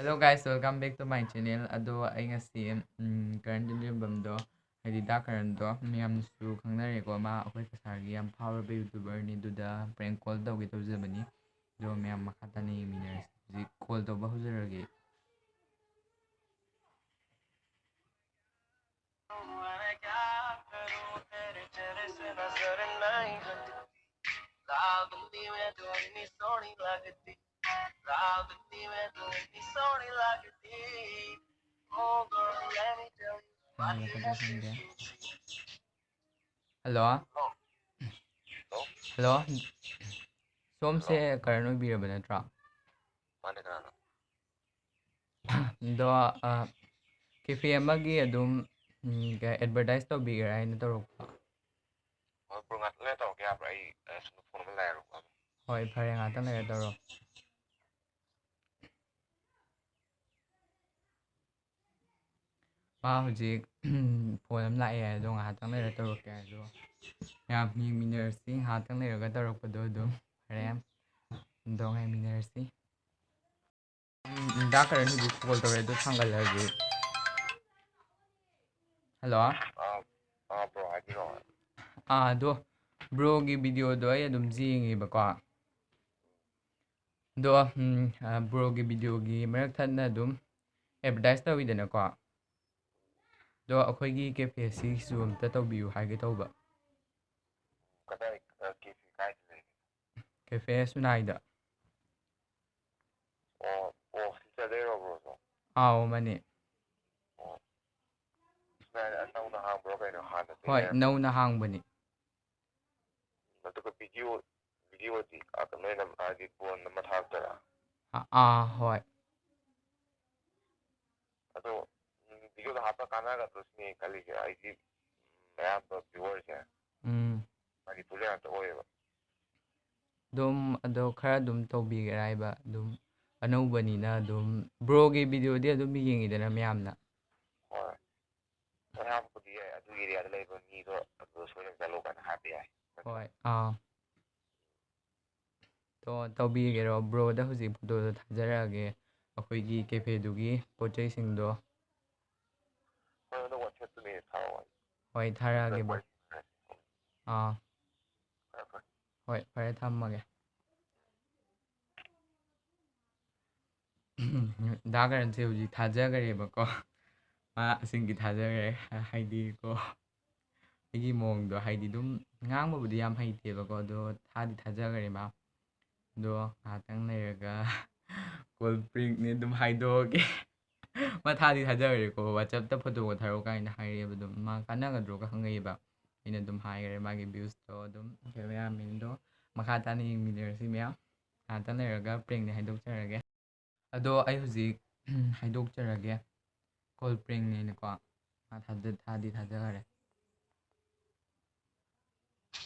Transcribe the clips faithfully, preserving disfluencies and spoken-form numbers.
Hello guys, welcome back to my channel. ꯑꯗꯣ ꯑꯩ ꯉꯁꯤ ꯎꯝ, ꯀꯔꯟ ꯇꯨꯂꯤꯔꯝꯕꯝꯗꯣ, ꯍꯥꯏꯗꯤ ꯗꯥ ꯀꯔꯟꯗꯣ ꯃꯌꯥꯝꯅꯁꯨ ꯈꯪꯅꯔꯦꯀꯣ꯫ ꯃꯥ ꯑꯩꯈꯣꯏ ꯀꯁꯥꯔꯒꯤ ꯌꯥꯝ ꯐꯥꯎꯔꯕ YouTuberꯅꯤ꯫ ꯑꯗꯨꯗ prank call ꯇꯧꯒꯦ ꯇꯧꯖꯕꯅꯤ꯫ ꯑꯗꯣ ꯃꯌꯥꯝ ꯃꯈꯥ ꯇꯥꯅ ꯌꯦꯡꯃꯤꯟꯅꯔꯁꯤ꯫ ꯍꯧꯖꯤꯛ call ꯇꯧꯕ ꯍꯧꯖꯔꯒꯦ꯫ ꯍꯜꯂꯣ꯫ ꯍꯜꯂꯣ꯫ ꯁꯣꯝꯁꯦ ꯍꯜꯂꯣ꯫ ꯀꯔꯟ ꯑꯣꯏꯕꯤꯔꯕ ꯅꯠꯇ꯭ꯔꯣ? ꯃꯥꯅꯦ, ꯀꯅꯥꯅꯣ? ꯑꯗꯣ, ꯑ, cafe ꯑꯃꯒꯤ ꯑꯗꯨꯝ, ꯎꯝ, ꯀꯩ, advertise ꯇꯧꯕꯤꯒꯦꯔꯥ ꯍꯥꯏꯅ ꯇꯧꯔꯛꯄ꯫ ꯍꯣꯏ, bro, ꯉꯥꯛꯇꯪ ꯂꯩꯔ ꯇꯧꯔꯛꯀꯦ ꯌꯥꯕ꯭ꯔꯥ? ꯑꯩ, ꯑ, ꯁꯣꯝꯗ phone ꯑꯃ ꯂꯥꯛꯑꯦꯕꯀꯣ꯫ ꯍꯣꯏ, ꯐꯔꯦ, ꯉꯥꯛꯇꯪ ꯂꯩꯔ ꯇꯧꯔꯣ꯫ ꯃꯥ ꯍꯧꯖꯤꯛ phone ꯑꯃ ꯂꯥꯛꯑꯦ, ꯑꯗꯣ ꯉꯥꯏꯍꯥꯛꯇꯪ ꯂꯩꯔ ꯇꯧꯔꯛꯀꯦ꯫ ꯑꯗꯣ ꯌꯥꯝ ꯌꯦꯡꯃꯤꯟꯅꯔꯁꯤ, ꯉꯥꯏꯍꯥꯛꯇꯪ ꯂꯩꯔꯒ ꯇꯧꯔꯛꯄꯗꯣ ꯑꯗꯨꯝ ꯍꯣꯔꯦꯟ ꯑꯗꯣ ꯉꯥꯏꯃꯤꯟꯅꯔꯁꯤ꯫ ꯎꯝ, ꯗꯥ ꯀꯔꯟ ꯍꯧꯖꯤꯛ call ꯇꯧꯔꯦ, ꯑꯗꯨ ꯊꯥꯡꯒꯠꯂꯒꯦ꯫ ꯍꯜꯂꯣ꯫ ꯑꯥ, ꯑꯥ, bro, ꯍꯥꯏꯕꯤꯔꯛꯑꯣ꯫ ꯑꯥ, ꯑꯗꯣ broꯒꯤ videoꯗꯣ ꯑꯩ ꯑꯗꯨꯝ ꯌꯦꯡꯉꯦꯕꯀꯣ꯫ ꯑꯗꯣ, ꯎꯝ, ꯑ, broꯒꯤ videoꯒꯤ ꯃꯔꯛ ꯊꯠꯅ ꯑꯗꯨꯝ advertise ꯇꯧꯋꯤꯗꯅꯀꯣ꯫ ꯑꯗꯣ ꯑꯩꯈꯣꯏꯒꯤ cafe ꯁꯤꯒꯤꯁꯨ ꯑꯝꯇ ꯇꯧꯕꯤꯌꯨ ꯍꯥꯏꯒꯦ ꯇꯧꯕ꯫ ꯀꯗꯥꯏ, ꯑ, cafe ꯀꯥꯏꯗ ꯂꯩꯒꯦ? Cafe ꯁꯨꯅꯥꯏꯗ꯫ ꯑꯣ, ꯑꯣ, ꯁꯤꯗ ꯂꯩꯔꯕ꯭ꯔꯣ, ꯁꯣ? ꯑꯥꯎ, ꯃꯥꯅꯦ꯫ ꯑꯣ꯫ ꯁꯨꯃꯥꯏꯅ ꯅꯧꯅ ꯍꯥꯡꯕ꯭ꯔꯣ ꯀꯩꯅꯣ, ꯍꯥꯟꯅꯗꯤ ꯍꯣꯏ, ꯂꯩꯔꯝꯕ꯭ꯔꯣ? ꯅꯧꯅ ꯍꯥꯡꯕꯅꯤ꯫ ꯑꯗꯨꯒ video, videoꯗꯤ, ꯑ, ꯅꯣꯏꯅ ꯍꯥꯏꯗꯤ ꯐꯣꯟꯗ ꯃꯊꯥ ꯍꯥꯞꯇꯣꯏꯔꯥ? ꯑ-, ꯑꯥ, ꯍꯣꯏ꯫ ꯑꯗꯣ, ꯎꯝ, videoꯗ ꯍꯥꯞꯄ ꯀꯥꯟꯅꯒꯗ꯭ꯔꯣ ꯁꯤꯅꯤ ꯑꯩ ꯈꯜꯂꯤꯁꯦ꯫ ꯑꯩꯗꯤ, ꯎꯝ, ꯑꯌꯥꯝꯕ viewerꯁꯦ ꯎꯝ꯫ ꯃꯅꯤꯄꯨꯔꯗ ꯉꯥꯛꯇ ꯑꯣꯏꯌꯦꯕ꯫ ꯑꯗꯨꯝ, ꯑꯗꯣ ꯈꯔ ꯑꯗꯨꯝ ꯇꯧꯕꯤꯒꯦꯔꯥ ꯍꯥꯏꯕ? ꯑꯗꯨꯝ ꯑꯅꯧꯕꯅꯤꯅ ꯑꯗꯨꯝ broꯒꯤ videoꯗꯤ ꯑꯗꯨꯝ ꯌꯦꯡꯉꯤꯗꯅ ꯃꯌꯥꯝꯅ꯫ ꯍꯣꯏ꯫ ꯍꯣꯏ, ꯍꯥꯞꯄꯕꯨꯗꯤ ꯌꯥꯏ꯫ ꯑꯗꯨꯒꯤ areaꯗ ꯂꯩꯕ ꯃꯤꯗꯣ ꯑꯗꯨꯗ ꯁꯣꯏꯗꯅ ꯆꯠꯂꯣ ꯀꯥꯏꯅ ꯍꯥꯏꯕ ꯌꯥꯏ꯫ ꯍꯣꯏ, ꯑꯥ꯫ ꯇꯣ, ꯇꯧꯕꯤꯒꯦꯔꯣ? Broꯗ ꯍꯧꯖꯤꯛ photoꯗꯣ ꯊꯥꯖꯔꯛꯑꯒꯦ꯫ ꯑꯩꯈꯣꯏꯒꯤ ꯀꯦꯐꯦꯗꯨꯒꯤ ꯄꯣꯠ ꯆꯩꯁꯤꯡꯗꯣ꯫ ꯍꯣꯏ, ꯑꯗꯣ WhatsApp-ꯇ ꯃꯦꯁꯦꯖ ꯊꯥꯔꯛꯑꯣ꯫ ꯍꯣꯏ, ꯊꯥꯔꯛꯑꯒꯦ ꯕ꯭ꯔꯣ꯫ ꯍꯣꯏ, ꯐꯔꯦ, ꯑꯥ, ꯐꯔꯦ, ꯐꯔꯦ꯫ ꯍꯣꯏ, ꯐꯔꯦ, ꯊꯝꯃꯒꯦ꯫ ꯗꯥ ꯀꯔꯟꯁꯦ ꯍꯧꯖꯤꯛ ꯊꯥꯖꯈꯔꯦꯕꯀꯣ꯫ ꯃꯥ ꯑꯁꯦꯡꯀꯤ ꯊꯥꯖꯈꯔꯦ꯫ ꯍꯥꯏꯗꯤꯀꯣ, ꯑꯩꯒꯤ ꯃꯑꯣꯡꯗꯣ, ꯍꯥꯏꯗꯤ ꯑꯗꯨꯝ ꯉꯥꯡꯕꯕꯨꯗꯤ ꯌꯥꯝ ꯍꯩꯇꯦꯕꯀꯣ, ꯑꯗꯣ ꯊꯥꯗꯤ ꯊꯥꯖꯈꯔꯦ ꯃꯥ꯫ ꯑꯗꯣ ꯉꯥꯏꯍꯥꯛꯇꯪ ꯂꯩꯔꯒ call prank-ꯅꯦ ꯑꯗꯨꯝ ꯍꯥꯏꯗꯣꯛꯑꯒꯦ꯫ ꯃꯥ ꯊꯥꯗꯤ ꯊꯥꯖꯈꯔꯦꯀꯣ, WhatsApp-ꯇ ꯐꯣꯇꯣꯒ ꯊꯥꯔꯛꯑꯣ ꯀꯥꯏꯅ ꯍꯥꯏꯔꯛꯑꯦꯕ꯫ ꯑꯗꯨꯝ ꯃꯥ ꯀꯥꯟꯅꯒꯗ꯭ꯔꯣꯒ ꯍꯪꯉꯛꯑꯦꯕ꯫ ꯑꯩꯅ ꯑꯗꯨꯝ ꯍꯥꯏꯈꯔꯦ ꯃꯥꯒꯤ views-ꯇꯣ ꯑꯗꯨꯝ ꯀꯌꯥꯝ ꯌꯥꯝꯃꯤꯅꯣꯗꯣ꯫ ꯃꯈꯥ ꯇꯥꯅ ꯌꯦꯡꯃꯤꯟꯅꯔꯁꯤ ꯃꯌꯥꯝ꯫ ꯉꯥꯏꯍꯥꯛꯇꯪ ꯂꯩꯔꯒ prank-ꯅꯦ ꯍꯥꯏꯗꯣꯛꯆꯔꯒꯦ꯫ ꯑꯗꯣ ꯑꯩ ꯍꯧꯖꯤꯛ ꯍꯥꯏꯗꯣꯛꯆꯔꯒꯦ꯫ Call prank-ꯅꯦꯅꯀꯣ꯫ ꯃꯥ ꯊꯥꯖ-, ꯊꯥꯗꯤ ꯊꯥꯖꯈꯔꯦ꯫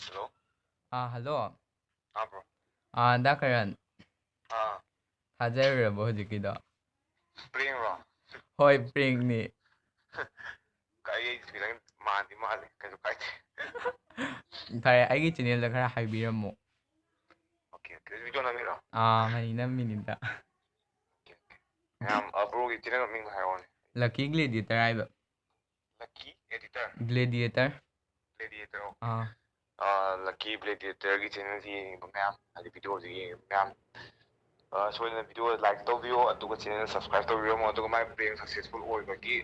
ꯍꯜꯂꯣ? ꯑꯥ, ꯍꯜꯂꯣ꯫ ꯇꯥꯕ꯭ꯔꯣ? ꯑꯥ, ꯗꯥ ꯀꯔꯟ꯫ ꯑꯥ꯫ ꯊꯥꯖꯔꯨꯔꯕꯣ ꯍꯧꯖꯤꯛꯀꯤꯗꯣ? Prank-ꯔꯣ? ꯍꯣꯏ, prank-ꯅꯤ꯫ ꯀꯥꯏ, ꯑꯩ ꯈꯤꯇꯪ ꯃꯥꯟꯗꯤ ꯃꯥꯜꯂꯦ, ꯀꯩꯁꯨ ꯀꯥꯏꯗꯦ꯫ ꯐꯔꯦ, ꯑꯩꯒꯤ channel-ꯗ ꯈꯔ ꯍꯥꯏꯕꯤꯔꯝꯃꯣ꯫ Okay, okay꯫ Video ꯅꯝꯃꯤꯔꯣ? ꯑꯥ, ꯃꯥꯅꯤ, ꯅꯝꯃꯤꯅꯤꯗ꯫ Okay, okay꯫ ꯃꯌꯥꯝ, ꯑ, bro-ꯒꯤ channel ꯃꯃꯤꯡꯗꯣ ꯍꯥꯏꯔꯛꯑꯣꯅꯦ꯫ Lucky Gladiator ꯍꯥꯏꯕ꯫ Lucky Editor? Gladiator꯫ Gladiator, okay꯫ ꯑꯥ꯫ ꯑ, Lucky Gladiator-ꯒꯤ channel-ꯁꯤ ꯌꯦꯡꯉꯤꯕ ꯃꯌꯥꯝ, ꯍꯥꯏꯗꯤ video-ꯁꯤ ꯌꯦꯡꯉꯤꯕ ꯃꯌꯥꯝ, ꯑ, ꯁꯣꯏꯗꯅ video like ꯇꯧꯕꯤꯌꯣ, ꯑꯗꯨꯒ channel subscribe ꯇꯧꯕꯤꯔꯝꯃꯣ, ꯑꯗꯨꯒ ꯃꯥꯏ prank successful ꯑꯣꯏꯕꯒꯤ,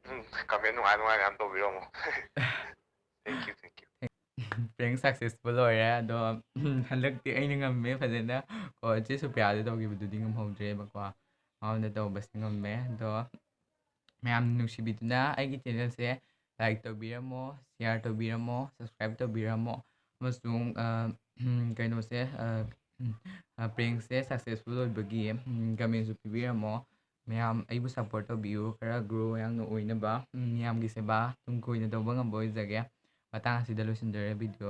ꯎꯝ, comment ꯅꯨꯡꯉꯥꯏ ꯅꯨꯡꯉꯥꯏ ꯃꯌꯥꯝ ꯇꯧꯕꯤꯔꯝꯃꯣ꯫ Thank you, thank you꯫ Prank successful ꯑꯣꯏꯔꯦ, ꯑꯗꯣ ꯍꯟꯗꯛꯇꯤ ꯑꯩꯅ ꯉꯝꯃꯦ ꯐꯖꯅ꯫ ꯀꯣ, ꯆꯦ ꯁꯣꯐꯤꯌꯥꯗ ꯇꯧꯈꯤꯕꯗꯨꯗꯤ ꯉꯝꯍꯧꯗ꯭ꯔꯦꯕꯀꯣ, ꯃꯉꯣꯟꯗ ꯇꯧꯕꯁꯤ ꯉꯝꯃꯦ꯫ ꯑꯗꯣ ꯃꯌꯥꯝ ꯅꯨꯡꯁꯤꯕꯤꯗꯨꯅ ꯑꯩꯒꯤ channel-ꯁꯦ like ꯇꯧꯕꯤꯔꯝꯃꯣ, share ꯇꯧꯕꯤꯔꯝꯃꯣ, subscribe ꯇꯧꯕꯤꯔꯝꯃꯣ, ꯑꯃꯁꯨꯡ, ꯑ, ꯎꯝ, ꯀꯩꯅꯣꯁꯦ, ꯑ, ꯎꯝ, ꯑ, prank-ꯁꯦ successful ꯑꯣꯏꯕꯒꯤ, ꯎꯝ, comment-ꯁꯨ ꯄꯤꯕꯤꯔꯝꯃꯣ꯫ ꯃꯌꯥꯝ ꯑꯩꯕꯨ support ꯇꯧꯕꯤꯌꯨ, ꯈꯔ grow ꯌꯥꯝꯅ ꯑꯣꯏꯅꯕ, ꯎꯝ, ꯃꯌꯥꯝꯒꯤ ꯁꯦꯕꯥ ꯇꯨꯡ ꯀꯣꯏꯅ ꯇꯧꯕ ꯉꯝꯕ ꯑꯣꯏꯖꯒꯦ꯫ ꯃꯇꯥꯡ ꯑꯁꯤꯗ ꯂꯣꯏꯁꯤꯟꯖꯔꯦ video꯫